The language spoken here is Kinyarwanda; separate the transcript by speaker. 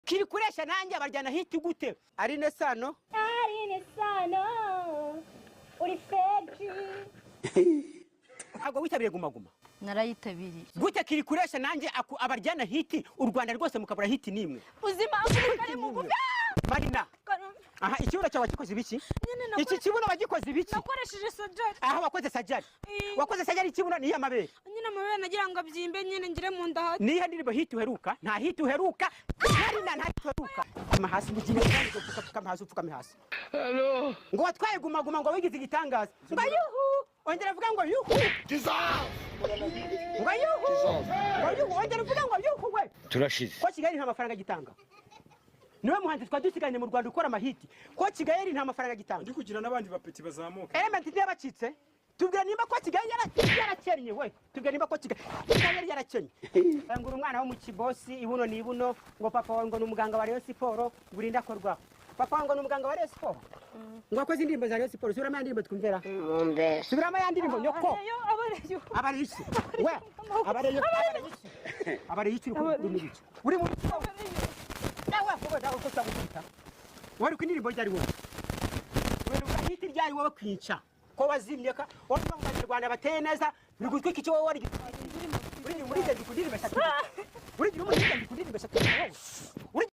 Speaker 1: Kiri kuresha nanjye abaryana hiti gute? Aline Sano.
Speaker 2: Aline Sano uri fake.
Speaker 1: Ntabwo witabiriye Guma Guma?
Speaker 3: Narayitabiriye.
Speaker 1: Gute kiri kuresha nanjye abaryana hiti u Rwanda rwose mukabura hiti nimwe?
Speaker 3: Uzima Afurika ari mugufi.
Speaker 1: Marina. Aha ikibuno cyawe wagikoze ibiki? Iki kibuno wagikoze ibiki?
Speaker 3: Nakoresheje sajari.
Speaker 1: Aha wakoze sajari. Wakoze sajari ikibuno ni amabere.
Speaker 3: Nyine amabere nagira ngo abyimbe nyine ngire mu nda hati.
Speaker 1: Nihe ndirimbo hiti uheruka? Nta hiti uheruka. Marina nta hiti uheruka. Pfukama hasi mugine kandi pfukama hasi upfukame hasi.
Speaker 4: Hello.
Speaker 1: Ngo watwaye Guma Guma ngo wigize igitangaza. Ngo yuhu. Ongera vuga ngo yuhu. Ngo yuhu. Ngo yuhu. Ongera vuga ngo yuhu we.
Speaker 4: Turashize.
Speaker 1: Ko Kigali nta mafaranga gitanga. Niwe muhanzi twadusiganye mu Rwanda ukora amahiti. Ko Kigali nta mafaranga gitanga.
Speaker 5: Ndi kugira n'abandi bapeti bazamuka.
Speaker 1: Element ntiyabacitse. Tubwira nimba ko Kigali yarakennye we. Tubwira nimba ko Kigali yarakennye. Ngura umwana wo mu kibosi ibuno ni ibuno ngo papa wawe ngo ni umuganga wa Rayon Sport burinda akorwa. Papa wawe ngo ni umuganga wa Rayon Sport. Ngo akoze indirimbo za Rayon Sport. Subiramo ya ndirimbo twumvera. Subiramo ya ndirimbo nyoko. Abareyo iki? We. Abareyo iki? Abareyo iki uri mu biki? Uri mu biki? Nawe kuko dawe ko cyagukubita. Wari ku indirimbo ryari wowe? Weruka hiti ryari wowe kwica. Ko wazimye ka wowe mu Banyarwanda bateye neza biri gutwika icyo wowe wari uri muri muri eshatu. Uri muri eshatu wowe.